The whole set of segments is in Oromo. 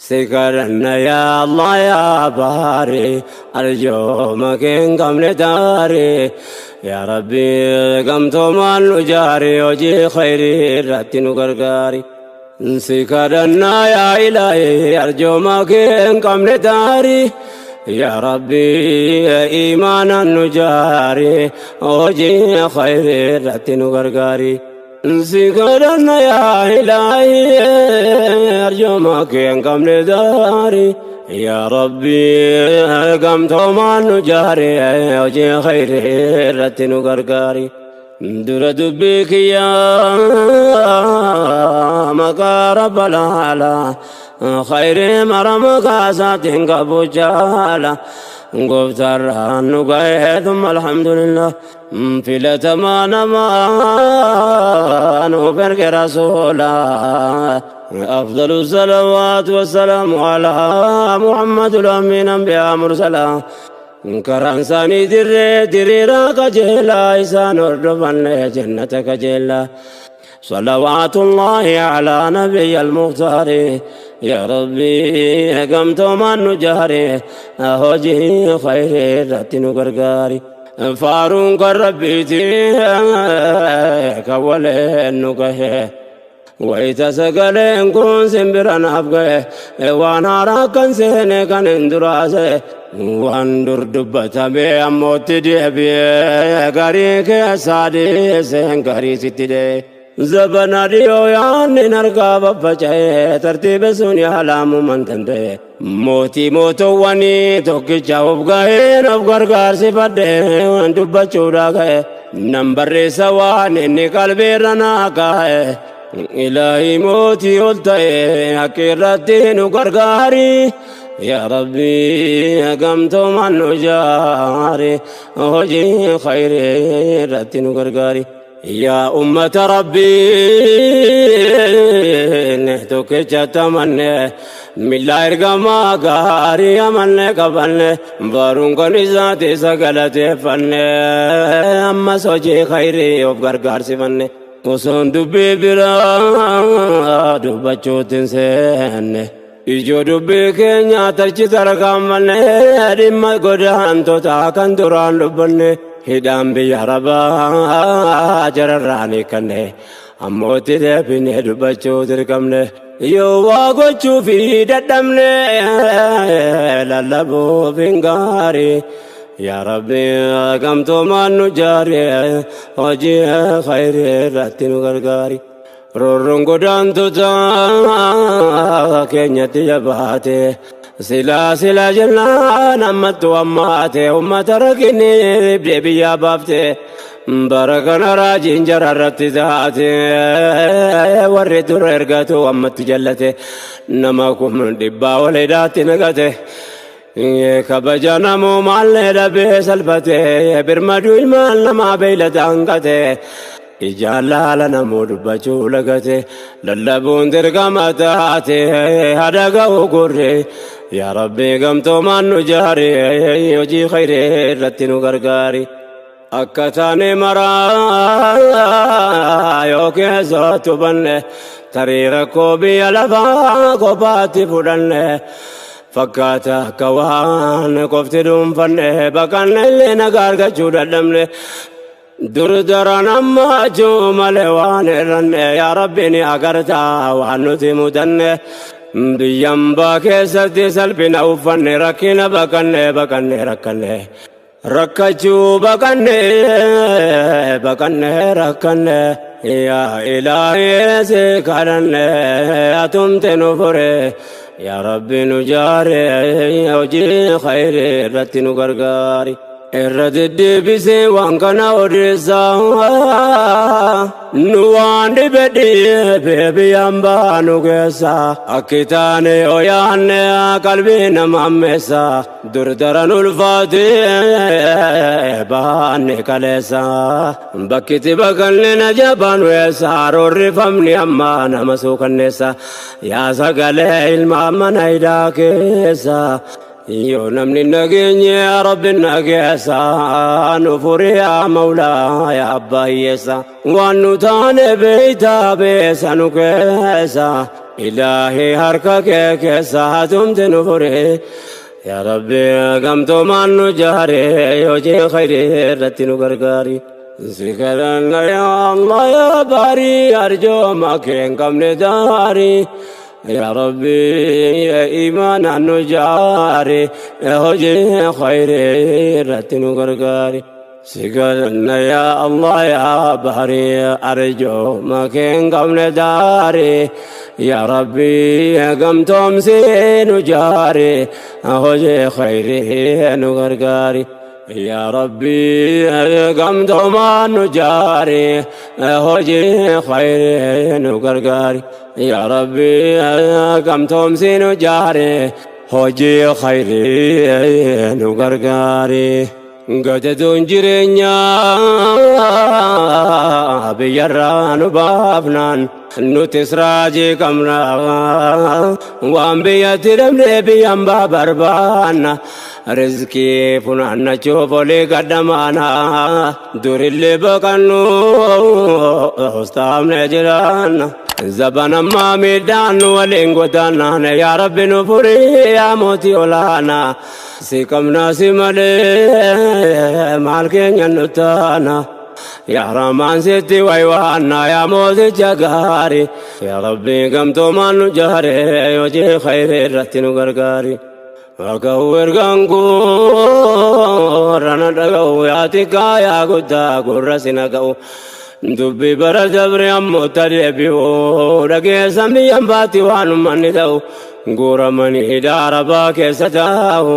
Si kadhanna yaa Allah yaa baari, arjooma kee hin qabne taari. Yaa Rabbi, gamtoomaan nu jaari, hojii khayrii irratti nu gargaari. Si kadhanna yaa Ilaahi, arjooma kee hin qabne taari. Yaa Rabbi, imaanaan nu jaari, hojii khayrii irratti nu gargaari. Si kadhanna yaa Ilaahi, arjooma kee hin qabne taari. Yaa Rabbi, gamtoomaan nu jaari, hojii khayrii irratti nu gargaari. Dura dubbii kiyyaa maqaa Rabba laala, khayrii mara maqaa isaatiin qabu jaala. Gooftaarraan nu ga'ee, thumma alhamdulillah, filatamaa namaa nuuf erge rasuula. أفضل الصلوات والسلام على محمد الأمين أنبياء مرسلا. Karaan isaanii dirree diriiraa qajeelaa, isaan hordofanne jannata qajeelaa. صلوات الله على نبي المختار. يا ربي، gamtoomaan nu jaari, hojii khayrii irratti nu gargaari. Faaruun kan Rabbiiti, kan waleen nu gahe. Wayita sagaleen kun simbira naaf gahe, waan haaraa kan seene kan hin duraase, waan dur dubbatame ammootti deebi'ee, garii keessaa dhiiseen garii sitti dee. Zabana dhiyoo yaanni harkaa baffaca'ee, tartiiba sun yaalaamuu danda'e. Mootii mootowwanii tokkicha of gaheen of gargaarsifadhee dubbachuudha ga'e. Nan barreessa waan inni qalbiirra naa kaa'e. Ilaahi mootii ol ta'e, haqqi irratti nu gargaari. Yaa Rabbi, gamtoomaan nu jaari, hojii khayrii irratti nu gargaari. Yaa ummata Rabbii tokkicha tamanne, milla ergamaa gaarii amanne qabanne, baruun kan isaati isa galateeffanne, ammas hojii khayrii of gargaarsifanne. Osoon dubbii biraa dubbachuutti hin seenne, ijoo dubbii keenya tachi tarkaanfanne, dhimma godaantota kan duraan dubbanne, hidhaan biyya Arabaa jararraan hiikanne, ammootti deebinee dubbachuu dirqamne. Yoo waa gochuu fi dadhabne, lallabuuf hin gaarii. Yaa Rabbi, gamtoomaan nu jaari, hojii khayrii irratti nu gargaari. Roorroon godaantota keenyatti jabaate, silaa silaa jennaan ammattu ammaate, ummata rakkinni dhibdee biyyaa baafte. Bara kana raajiin jararratti taate, warri dura ergatu ammatti jallate, nama 100,000 ol hidhaatti naqate. Kabaja namumaallee dhabee salphate, birmaduu ilmaan namaa beeylada hanqate. Ijaan laala namuu dubbachuu lagate, lallabuun dirqama taate, hada ga'u gurre. Yaa Rabbi, gamtoomaan nu jaari, hojii khayrii irratti nu gargaari. Akka taane maraa yoo keessatti hubanne, tarii rakkoo biyya lafaa kophaatti fudhanne, fakkaata akka waan qofti dhuunfanne, baqanne illee nagaa argachuu dadhabne. Dur daran ammachuu malee waan irranne, yaa Rabbi, ni agartaa waan nuti mudanne. Biyyambaa keessatti salphina uffanne, rakkina baqanne, baqanne rakkanne, rakkachuu baqanne, baqanne rakkanne. Yaa Ilaahii, si kadhanne, atumte nu fure. Yaa Rabbi, nu jaare, hojii khayrii irratti nu gargaari. Irra deddeebisee waan kana odeessaa, nu waan dhibe dhiibee biyyaan baanu keessa, akki taane yoo yaanne qalbii nama ammeessa. Dur daran ulfaatee baanne kaleessa, bakkitti baqanne na jabaan weessa, roorrifamni amma nama suukanneessa. Yaa sagalee ilma mana hidhaa keessa, yoo namni nageenye, Rabbi nageessa, nu furi yaa Mawlaa, yaa abbaa hiyyeessa. Waan nu taane beeytaa, beessa nu keessa. Ilaahii harka kee keessa hatumti nu fure. Yaa Rabbi gamtoomaan nu jaare, hojii khayrii irratti nu gargaari. Si kadhanna yaa Allah yaa baarii, arjooma kee hin qabne daarii. Yaa Rabbi iimaanaan nu jaare, hojii khayrii irratti nu gargaari. Si kadhanna yaa Allah yaa baarii, arjooma kee hin qabne daarii. Yaa Rabbi gamtoomsee nu jaare, hojii khayrii nu gargaari. Yaa Rabbi gamtoomaan nu jaare, hojii khayrii nu gargaari. Yaa Rabbi gamtoomsii nu jaare, hojii khayrii nu gargaari. Gadadoon jireenyaa biyyarraa nu baafnaan nutis raajii qabna. Waan biyyatti dhabnee biyyan baa barbaanna. Rizqii funaannachuuf olii gadhamaana. Durillee baqannu ustaafne jiraanna. Zaban ammaa miidhaan nu waliin godaannaan, yaa Rabbi nu furii yaa mootii olaanaa. Si qabnaa si malee maal keenya nu taana. Yaa Rahmaan sitti waywaanna yaa mooticha gaarii. Yaa Rabbi gamtoomaan nu jaare, hojii khayrii irratti nu gargaari. Dhaga'u ergaan gurra dhaga'u, yaa xiqqaa yaa guddaa gurra si naga'u. Dubbi bara dabre ammoo tadeebi'u, dhageessan biyyan baatti waan ummanni ta'u. Guuramanii hidhaa arabaa keessa taa'u.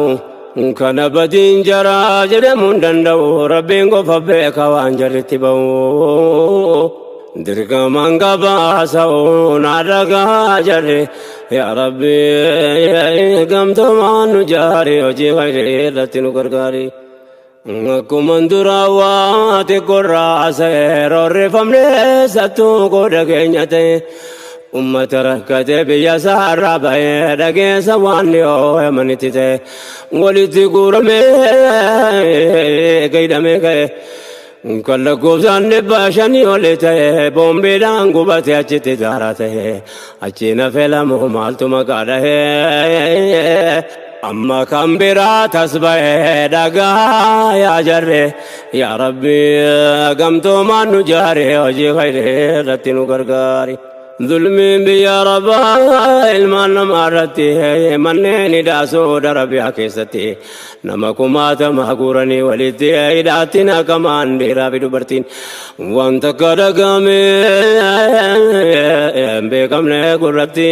Kana badiin jaraa jedhamuu hin danda'u, Rabbiin qofa beeka waan jarritti ba'u. Dirqamaan gabaasa'u naa dhagaa jarri. Yaa Rabbi gamtoomaan nu jaari, hojii khayrii irratti nu gargaari. Akkuma duraa waa xiqqoorraa seera sattuu qooda keenya ta'e. Ummata rakkate biyya isaarraa bahee, dhageessa waan dhiyoo yamanitti ta'e. Walitti guuramee gaidhamee ka'e. Kan lakkoofsaan 500 oli ta'e boombiidhaan gubate achitti daara ta'e. Achi nafe lamu maaltu maqaa dhahee. Amma kan biraa tas ba'ee dhagaa yaa jarre. Yaa Rabbi gamtoomaan nu jaare, hojii khayrii irratti nu gargaari. Zulmiin biyya Arabaa ilmaan namaa irratti, manneen hidhaa Saudi Arabiyaa keessatti nama kumaatama guuranii walitti hidhaatti naqamaan, dhiiraa fi dubartiin, wanta akka dhagame hin beekamne gurratti.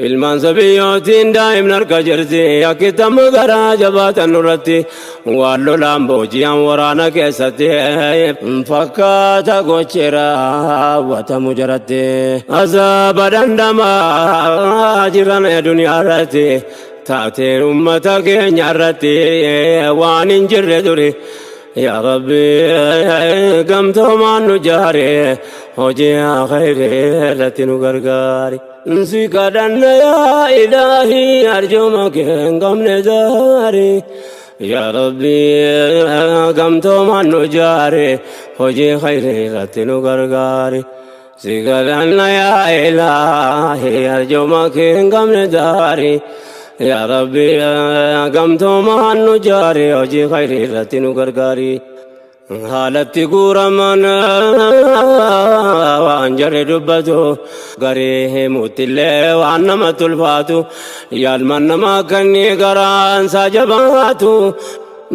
Ilmaan sabiyyootiin daa'imni harka jirti, akkittama garaa jabaatan nurratti waan lolaan booji'an waraana keessatti fakkaata gochi raawwatamu jaratti. Azaaba dhandhamaa jiran duniyaa irratti, taateen ummata keenya irratti waan hin jirre duri. Yaa Rabbi gamtoomaan nu jaare, hojii khayrii irratti nu gargaari. Si kadhanna yaa Ilaahii, arjooma kee hin qabne daari. Yaa Rabbi gamtoomaan nu jaare, hojii khayrii irratti nu gargaari. Si kadhanna yaa Ilaahii, arjooma kee hin qabne daari. Yaa Rabbi gamtoomaan nu jaare, hojii khayrii irratti nu gargaari. Haalatti guuraman waan jarri dubbatu garii himuuttillee waan namatti ulfaatu. Yaalman namaa kanni garaansaa jabaatu,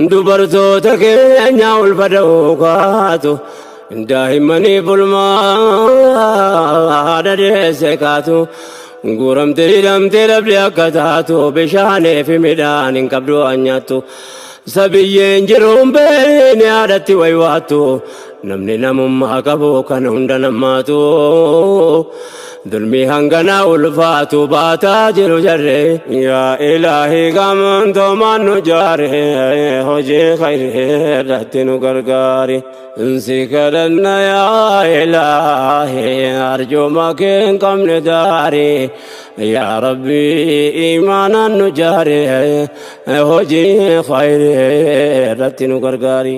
dubartoota keenya ulfa da'uu kaatu, daa'immanii bulmaa haadha deesse kaatu, guuramtee hidhamtee dhabde akka taatu, bishaanii fi midhaan hin qabdu waan nyaattu. Sabiyyeen jiruun beekni haadhatti waywaattu, namni namummaa qabu kan hunda namaatu dulmii hanganaa ulfaatu baataa jiru jarre. Yaa Ilaahii gamtoomaan nu jaare, hojii khayrii irratti nu gargaari. Si kadhanna yaa Ilaahii, arjooma kee hin qabne daari. Yaa Rabbi iimaanaan nu jaare, hojii khayrii irratti nu gargaari.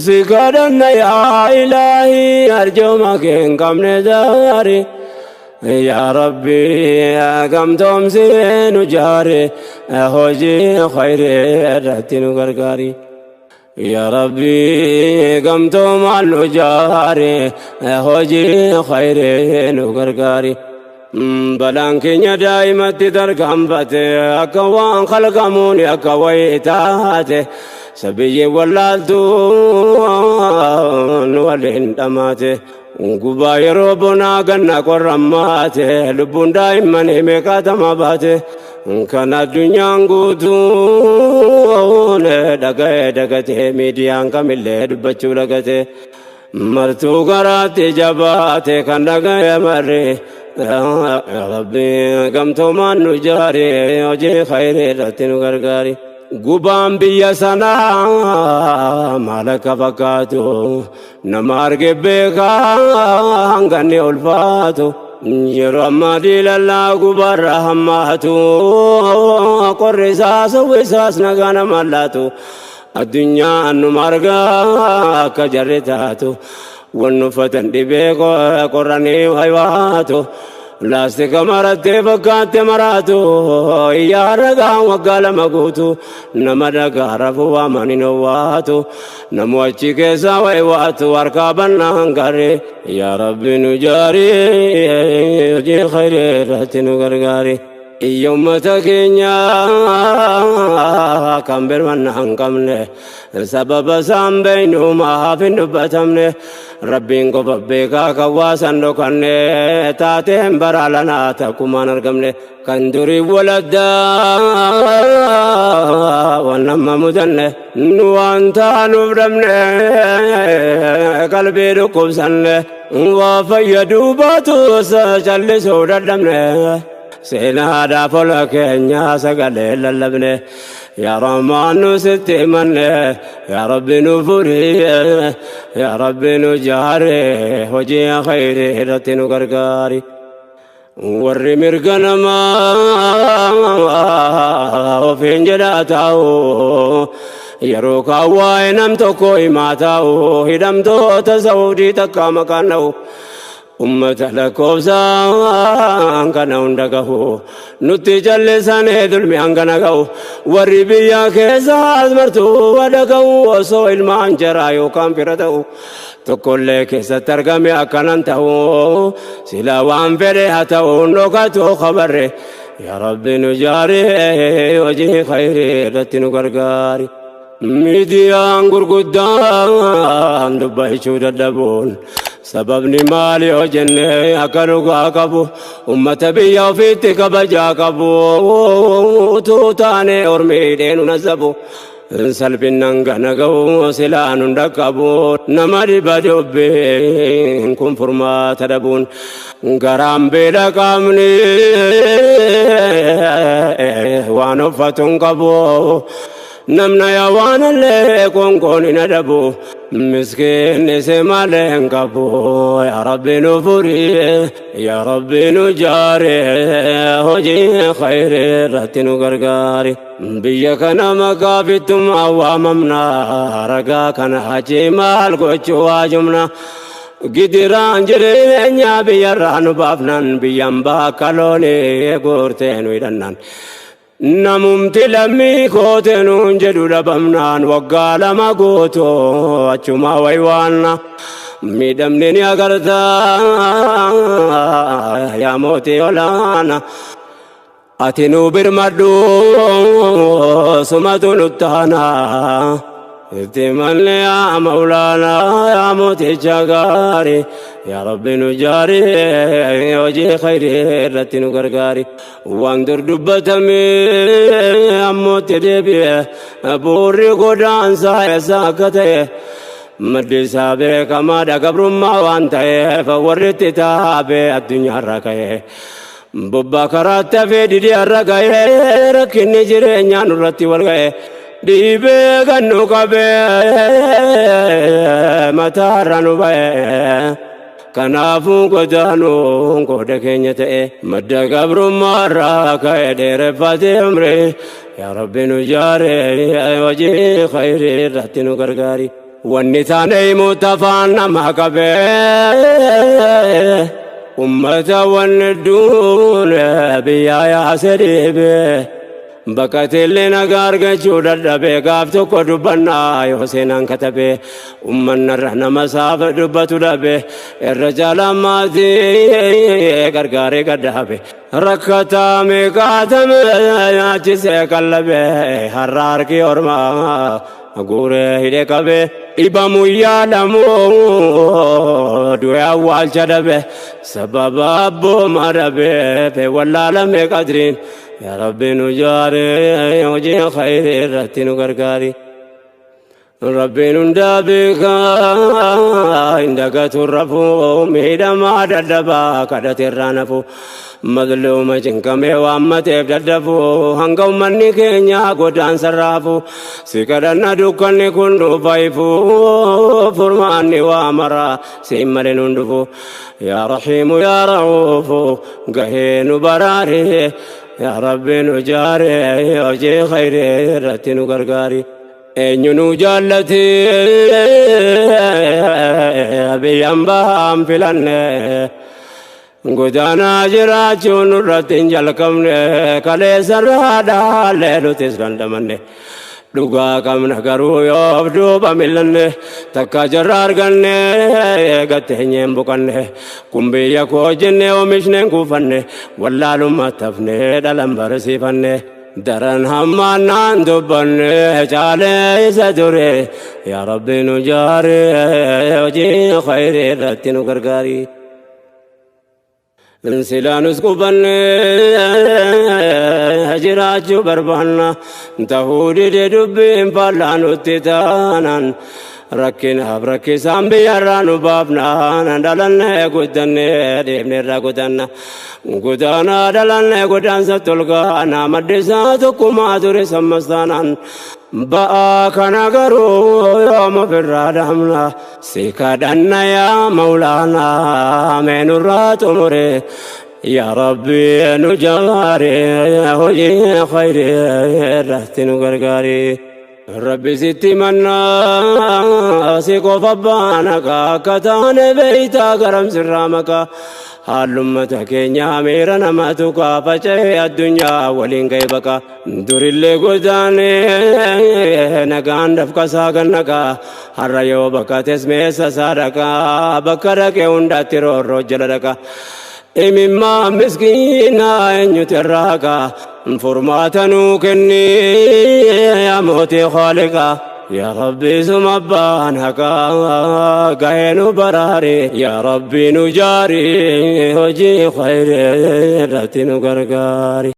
Si kadhanna yaa Ilaahii, arjooma kee hin qabne daari. Yaa Rabbi gamtoomsee nu jaare, hojii khayrii irratti nu gargaari. Yaa Rabbi gamtoomaan nu jaare, hojii khayrii nu gargaari. Balaan keenya daa'imatti tarkaanfate, akka waan khalqamuun akka wayii taate, sabiyyi wallaaltuun waliin dhamaate. Gubaa yeroo bonaa ganna qorrammaate, lubbuun daa'immanii meeqaatama baate. Kan addunyaan guutuun dhaga'ee dagatee, miidiyaan kamillee dubbachuu dagate, martuu garaatti jabaate kan dhaga'e marre. Rabbi gamtoomaan nu jaare, hojii khayrii irratti nu gargaari. Gubaan biyya sanaa maal akka fakkaatu nama arge beekaa, hanganni ulfaatu. Yeroo ammaa diilallaa gubaarra hammaatu, qorri isaas hawwisaas nagaa nama laatu. Addunyaan nu margaa akka jarri taatu, wanni uffatan dhibee qorranii waywaatu. Laastika marattee fakkaatte maraatu, iyyaa ragaa waggaa 2 guutu, nama dhagaa rafuu waamanii owwaatu, namu achi keessaa waywaatu harkaa bannaan garee. Yaa Rabbi nu jaarii, hojii khayrii irratti nu gargaari. Iyya ummata keenya kan birmanna hin qabne, sababa isaan beeynu maaf hin dubbatamne? Rabbiin qofa beekaa kan waasan dhokanne, taateen bara lanaa takkumaan argamne. Kan durii waladdaa waan nama mudanne, nu waan taanuuf dhabne, qalbii dhukkubsanne, waa fayyaduu baatus callisuu dadhabne, seenaadhaaf ola keenya sagalee lallabne. Yaa Rahmaan nu sitti himanne, yaa Rabbi nu furi, yaa Rabbi nu jaare, hojii khayrii irratti nu gargaari. Warri mirga namaa ofiin jedhaa taa'u, yeroo kaan waa'ee nam tokko himaa taa'u, hidhamtoota Saudii takka maqaan dha'u, ummata lakkoofsaan kana hunda gahu nutti callisanii dulmi hangana ga'u. Warri biyya keessaas martuu dhaga'u, osoo ilmaan jaraa yookaan fira ta'u tokkollee keessatti argame akkanan ta'u, sila waan fedhe haa ta'u dhokatu khabarre. Yaa Rabbi nu jaare, hojii khayrii irratti nu gargaari. Miidiyaan gurguddaan dubbachuu dadhabuun sababni maali yoo jenne, akka dhugaa qabu ummata biyya ofiitti kabajaa qabu utuu taane ormiidhee nu nasabu. Salphinnan gana ga'u silaa nun dhaqqabu, nama dhiba dubbiin kun furmaata dhabuun. Garaan beela, qaamni waan uffatu hin qabu, namna yaa waan illee qoonqoon hin adabu, miskiinni si malee hin qabu. Yaa Rabbi nu furi, yaa Rabbi nu jaare, hojii khayrii irratti nu gargaari. Biyya kana maqaa fittummaa waamamna, ragaa kana achi maal gochuu waajumna? Gidiraan jireenyaa biyyarraa nu baafnan, biyyan bakka loonii guurtee nu hidhannan, namumti lammii koote nuun jedhu dhabamnaan, waggaa 2 guutuu achuma waywaanna, miidhamni ni agartaa. Yaa mootii olaana, ati nu birmadhu, sumatu nuttaana itti malle. Yaa maulaanaa, yaa mooticha gaarii, yaa Rabbi nu jaari, hojii khayrii irratti nu gargaari. Waan dur dubbatame ammootti deebi'e, buurri godaansaa eessa akka ta'e maddi isaa beekamaadha. Gabrummaa waan ta'eef warri itti taabee addunyaarra ka'e, bobbaa karaatti hafee didee har'a ga'ee, rakkinni jireenyaa nurratti wal ga'e, dhiibee kan nu qabee mataarra nu ba'e. Kanaafuu godaanuun qooda keenya ta'e, madda gabrummaarraa ka'e dheereffatee umri. Yaa Rabbi nu jaare, hojii khayrii irratti nu gargaari. Wanni taane himuutti afaan nama qabee. Ummata wanni duune biyyaa yaase dhiibe. Baqateellee nagaa argachuu dadhabe, gaaf tokko dubbannaa yoo seenaan katabe. Ummannarra nama saafa dubbatu dhabe, irra caalaan maatii gargaaree gadhaabe. Rakkataa meeqaatame nyaachisee qallabe, har'a harki ormaa guuree hidhe qabe. Dhibamu yaadamu du'e awwaalcha dhabe, sababa abbooma dhabe wallaalame qadriin. Yaa Rabbi nu jaare, hojii khayrii irratti nu gargaari. Rabbiin hundaa beekaa, hin dagatu rafuu, miidhamaa dadhabaa kadhate irraa nafu, mazluuma cinqamee waammateef dadhabu, hanga ummanni keenya godaansa raafu si kadhanna. Dukkanni kun dhufa ifu, furmaanni waa mara siin malee nun dhufu. Yaa Rahiimu, yaa Ra'uufu, gahee nu baraare. Yaa Rabbi nu jaare, hojii khayrii irratti nu gargaari. Eenyu nu jaallate biyyaan bahaan filanne, godaanaa jiraachuun nurratti hin jalqabne. Kaleessarraa dhaallee nutis dandamanne, dhugaa qabna garuu yoo duuba millanne. Takka jarra arganne gatteenyeen buqanne, kun biyya koo jenne oomishneen kuufanne, wallaalummaa tafne dhalan barsiifanne. Daran hammaannaan dubbanne caalee isa ture. Yaa Rabbi nu jaare, hojii khayrii irratti nu gargaari. Silaanus qubanne jiraachuu barbaanna, tahuu dide dubbiin faallaa nutti taanaan. Rakkinaaf rakkisaan biyyarraa nu baafnaan, dhalanne guddanne deemne irraa gudanna. Godaanaa dhalanne godaansa tolgaana, maddisaa tokkummaa ture sammas taanaan. Ba'aa kana garuu yoom ofirraa dhaabna? Si kadhanna yaa Maulaanaa, mee nurraa xumure. Yaa Rabbi nu jaare, hojii khayrii irratti nu gargaari. Rabbi sitti mannaa, si qofa baana, akka taane beeytaa garam sirraa maqaa. Haallummata keenya miira nama tuqaa, faca'ee addunyaa waliin ga'e baqa. Durillee godaanee nagaan dafqasaa gannaqaa, har'a yoo baqates meessa isaa dhaqaa, bakka dhaqee hundaatti roorroo jala dhaqa. Imimmaa miskiinaa eenyutu irraa haqa? Furmaata nuu kenni yaa mootii Khaaliqaa. Yaa Rabbi suma abbaan haqaa, gahee nu baraare. Yaa Rabbi nu jaari, hojii khayrii irratti nu gargaari.